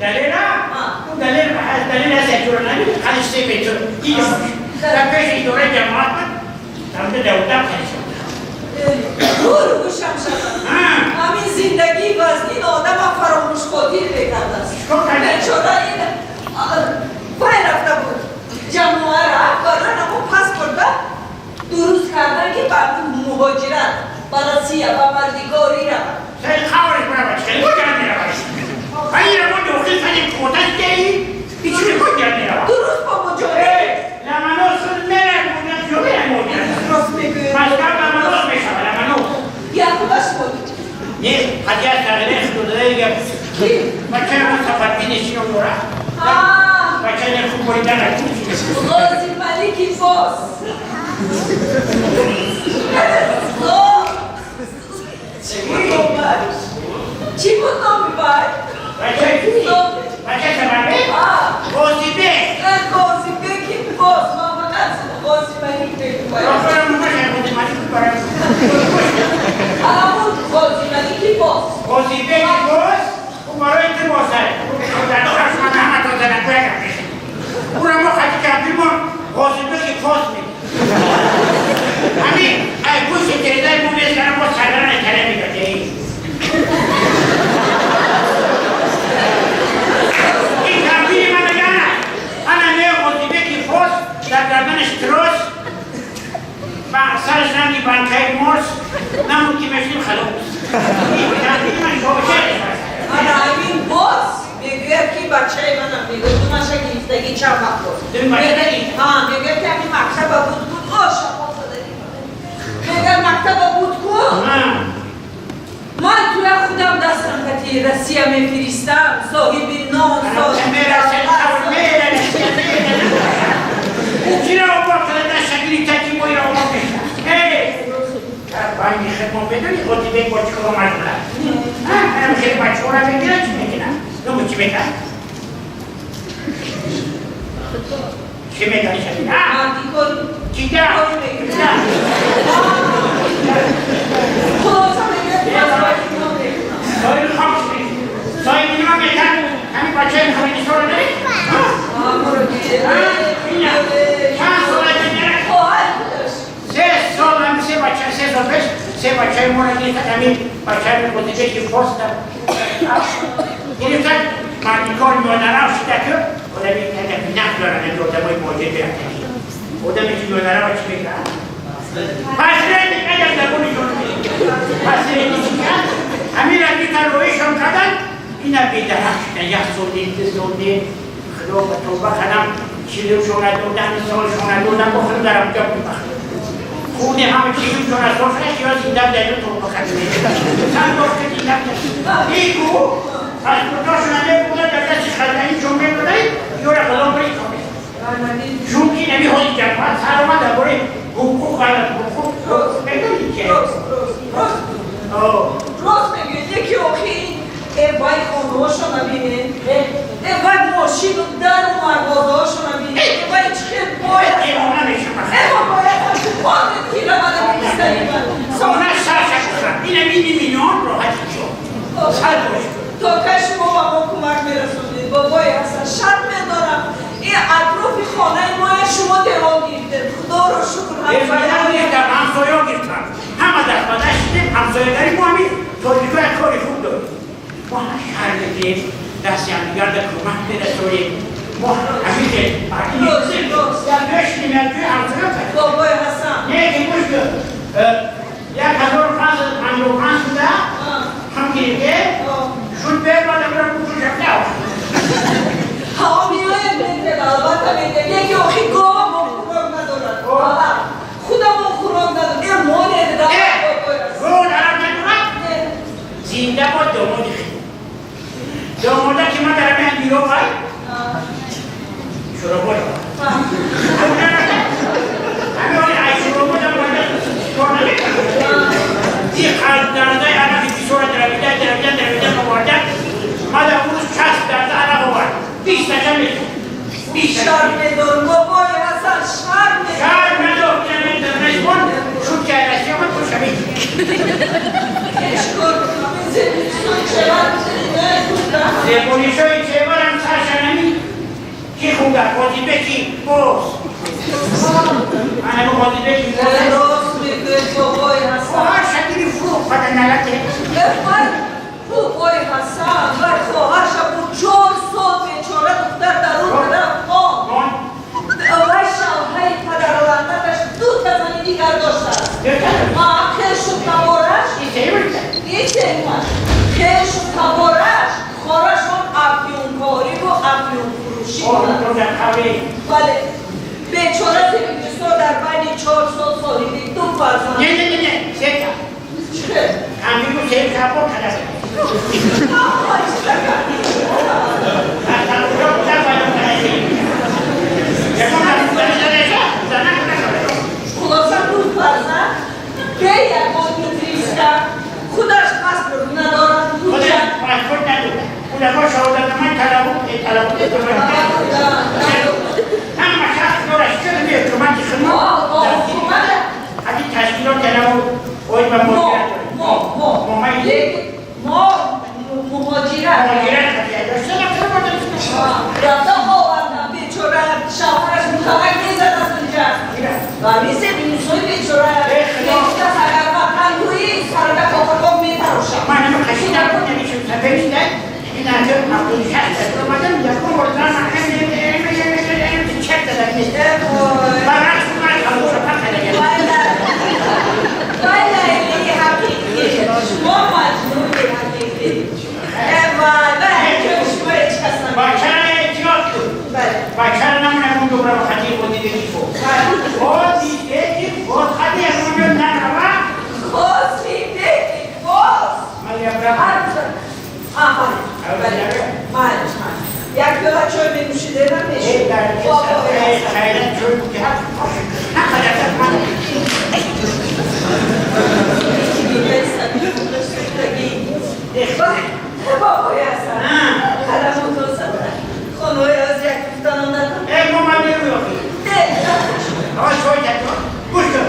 Далера? Далер далер аз ҷурнали қадиш 3 метр. Ин дар пеши идораи ҷамоат буд. Тамда давлат қадиш. Дур гӯшам шавад. Ҳамин зиндагии вазнин одама фаромӯшхотир мекардааст. Чикор карда? Бечора ин вай рафта буд. Ҷамоа рафт, барои ҳамон паспорта дуруст кардан, ки ба муҳоҷират, ба Россия, ба мардикорӣ равад. Сари қавриш барава, хеле куҷа меравад? Ҳайра мо дохил кардем, коташ даи, ҳеҷ куҷа меравад? Дуруст, бобоҷон. Ламанос мерад, муддат ҷо мерад муддат. Рост мегӯед. Москва Ламанос мешавад, Ламанос. Якубаш буд. Не, хотя тағйир додаи гап. Ки? Бачаи ман Сафарбини чином дорад. Бачаи хуб боридан. Ғози Малики Фос. Чӣ буд номаш? Чӣ буд номи вай? Бачаи ки? Бачаи Сафарбек? Ғозибек. Ғозибеки Фос. Ман фақат Ғози Малик мегӯям. Роҳбарам нумаша Ғози Малик барам. Ҳамун Ғози Малики Фос. Ғозибеки Фос, ӯ барои ту бошад. Дар чашма ҳама то занакоя гап мешад. Ӯро мо хати кампирмон Ғозибеки Фос мегӯем. Ҳамин ай гӯши терезаи мо мезанам, мо сардарана кала мегӯем. Ин кампири ман мегӯяд, ана ме Ғозибеки Фос, дар гарданаш трос, ба сараш ранги банкаи морс, намуд ки мешунем халос. Ин кампири ман шошаеш аст. Ана ҳамин боз мегӯяд, ки бачаи манам мегӯяд, думаша гирифтагӣ чанд вақт боз. Думаша гирифт? Ҳа, мегӯяд, ки ҳамин мактаба буд кун. О, шапон задаги. Мегӯяд, мактаба буд кун. Ман туя худам дастам кати Россия мефиристам, соҳиби нон, соҳиби Мерасад, давлат. мерасад, мерасад. Чиро обод карда дастагири таки моиро обод мешавад? Эй! Дар байни хидмат медонӣ Ғозибек бо чӣ кор машғул аст? Ҳам хеле бачаҳоро мегирад, чӣ мекунад? Нугу, чӣ мекунад? Чӣ мекунад шабина? Мардикор. Чида? Чида? Хулоса, мегӯяд, ки ман соҳиби нон мекунам. Соҳиби хок соҳиби нон мекард, ҳамин бачаи коммунистҳоро дорӣ? Моро гиред. Ина, чанд сола мегирад? Хоҳар будаш. 3 сол, ҳамин се бача, 3 сол пеш се бачаи моро гирифтад, ҳамин бачаи Ғозибеки Фос гирифтад, мардикор миёнарав шуда, ки одами тадафи нақл дорад, ҳамин одамои моҷир бирафтагӣ. Одаме ки миёнарава чӣ мекард? Посредник, агар забони ҷон посредник чӣ кард? Ҳамин гирифтан, роҳишон кардан, ина бедаҳак шудан, як сол ним, 2 сол ним, худо ба тавба кардам, чилушона додан, солшона додан, бо худо дар онҷо бибахт. Хуни ҳама чилушона сол шуда, ё зинда дар тавба кардем. Чанд бор ки зинда игу паспортошона мебурдан, дар дасти хазнаи чун мебурдан, ёра ғулом бирӣ комил. Чунки нами ҳоли ҷамоат сар омад, дар бораи ҳуқуқ, ғалат ҳуқуқ медонӣ ки? Рост, рост, рост. Рост мегӯед, яки охи ин вай хонаҳошона бинед, вай мошину дару марвозаҳошона бинед, вай чӣ хел бояд. Девона мешавад. Эва бояд ҳамчун понед, ки равада бистари ман. Хона сарша кушад. Ина мини миллион роҳати шуд. Сар бош. То кай шумо ба мо кӯмак мерасонед, бобои Ҳасан? Шарм медорам, ин атрофи хонаи моя шумо девон гирифтед, худоро шукр. Гирифтам, ҳамсоё гирифтам. Ҳама даст ба даст шудем, ҳамсоягари мо ҳамин тоҷико як кори хуб дорем. Мо ҳар шаҳр мегирем, дасти ҳамдигарда кӯмак мерасонем. Мо ҳамин ки Рост, рост. як мешинем, як ҷои ҳамсоё кардем. Бобои Ҳасан. Не, ки гӯш кун. 1555 буда, ҳам гирифте, шуд бебада бира букушакда. Ҳа, меояд, медиҳад, албатта медиҳад. Яки охи гова мо хӯрок надорад. Худамо хӯрок надорад. Э, монед равад, бобои Ҳасан. Гов дарак надорад? Не. Зинда бод домоди хел. Домода ки ман дар ҳамин биро вай, шуробод. Ҳамин ҳоли ай шуробод ам бояд кор намекунад. Ин қалб дардаи араки бисёра даравида, даравида, даравида оварда, ман дар рӯз 60 дарда арақ овард. 20 таша мехӯрд. 20. Шарм медорам, бобои Ҳасан, шарм медорам. Шарм надор, ин шуд ки Россия омад, пушавид. Чикор кунам, ин зебонишои чева. Зебонишои чева. خوبه قاضی بکی باز من قاضی بکی راست میگه بابای حسن خواهر شکیل فروخ فقط نلکه بابای حسن و خواهرش بود 4 سال بیچاره دختر در اون طرف ماند و شوهر پدرلعنتش 2 تا زن دیگر داشته است. خیش و تبارش خیش و تبارش خارشون افیونکاری و افیون فروشی بودن. بله بیچاره زمینجسا در بین 4 سال صاحبی 2 فرزند. نه نه نه نه 3 تا. چه؟ همین رو 3 تا با کردم. خلاصه 2 فرزند به یکان میفرستم خودش پاسپورت ندارد. خودش پاسپورت ندارد. اونها شهادتنامه طلب هم شخص دارش چرا میاد که من خدمت از این تشکیلات طلب باید به مهاجرت ما مهاجرت رفته آوردم بیچاره شوهرش متوک میزد از اونجا و میزه بینوسای بیچاره میگفت اگر وطن گویی سرده کافرکام میتراشم. من همه قشیدم بود نمیشم سفرشتن این از 76 اومدم یکم بردن چک دادم نیست برعکس من خلوص پخ دیگه. وای لیلی حقیقی شما مجنون حقیقی وای شما هیچ کس نمی‌دونه. بچه احتیاط کن. بچه رو نمونه اون دوباره با خطیر بودی بگی خب خودی بگی خود خطی از اونجا نروه. خودی بگی باز یک پیاله چای می‌نوشیده نمی‌شه. بابای حسن خدمات حسن خانوی از یک گفتن آمدن. ای مامان می‌روی گوش کن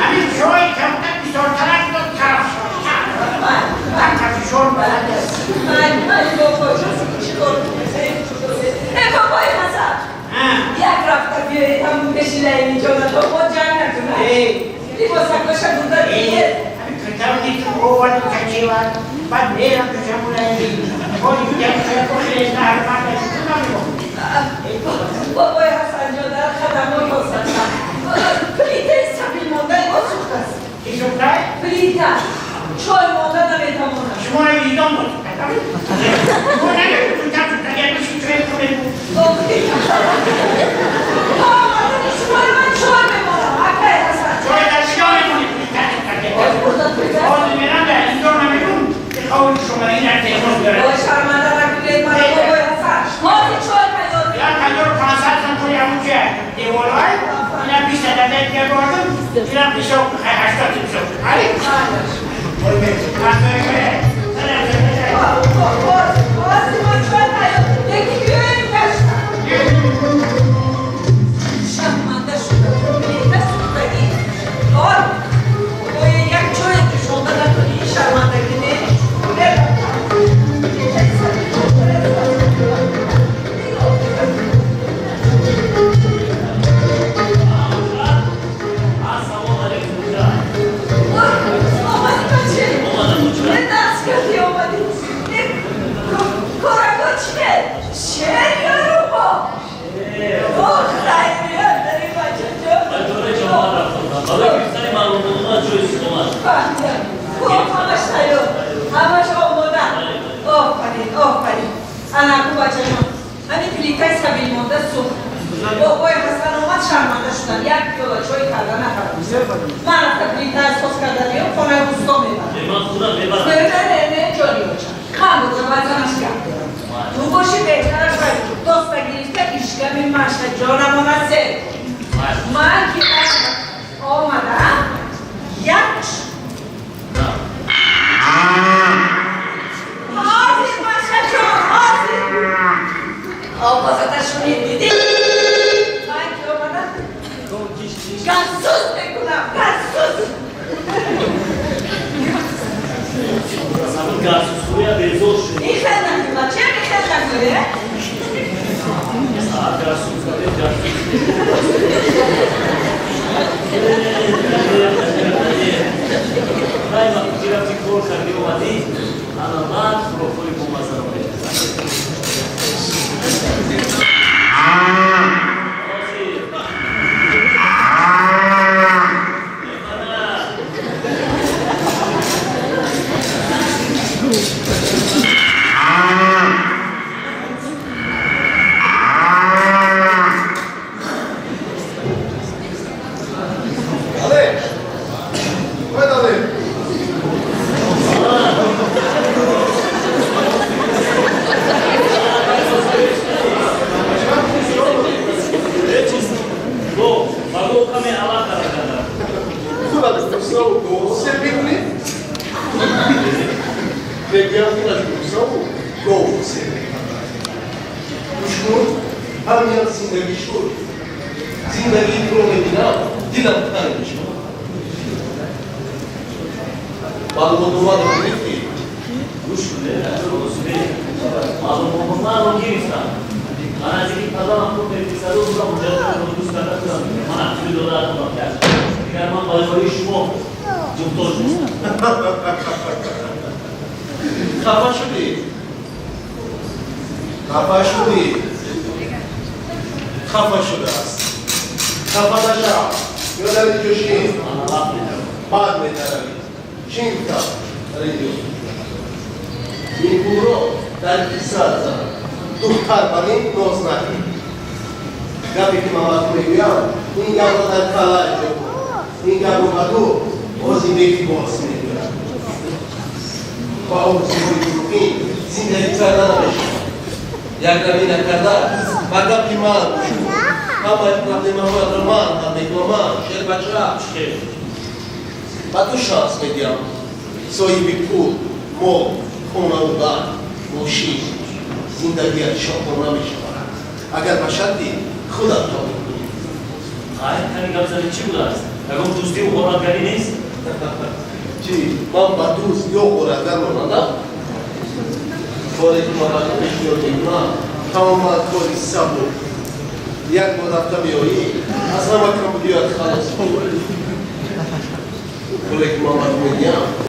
همین چای کمتر بیشتر طرف داد طرف شد هم شور بلد است. من بابا چیکار کنم؟ ای بابای حسن یک رفته بیایید همون بشینه اینجا تا با جنگ نکنه لباسکاش بوده دیگه. همین کتاب دید رو و کچی و بعد میرم تو شموله خودی جنگ شد خیلی نه بابای حسن جان در خدمات حسن پلیته سبیل مانده با سوخت است. چی سوخته؟ پلیته چای مانده نمیتوانم. شما رو ایدان بود شما نگه تو اگر بشی چای کنه بود شما رو من چای میمانم اکای حسن چای در شما میمونی پلیته سوخته باز میرم در اینجا نمیرون که قول شما این در تیموز داره وای شرمنده نکنید من بابای حسن حاضر چای تیار یا تیار 500 سن توی همون که دیوالای اینم 20 عدد دیگه بردم اینم 80 تیمسو علی باز ما چای تیار یکی بیاییم گشتم شرمنده شدم پلیته سوختگی آر باید یک چای جوشانده نکنی این شرمندگی نه. همش آماده. آفرین آفرین. انا کو بچه‌جان همین پلیتای سبیل مانده سوخت. بابای حسن اومد شرمنده شدن یک پیاله چای کرده نخوردم. من رفته پلیتای سوز کرده بیام خانه روستا میبرم. من خودم میبرم. نه نه نه نه جانی باشم. من بودم وزنش گرد دارم. تو باشی بهترش باید دست گرفته اشکم مشه جانم آمد سر. من که آمدم یک حاضر مشه جان حاضر. آوازتش شنید دیدی؟ من که آمدم گزوز میکنم گزوز. گازسویا بیزور شد. این خیلی نکنه چه میخیلی نکنه؟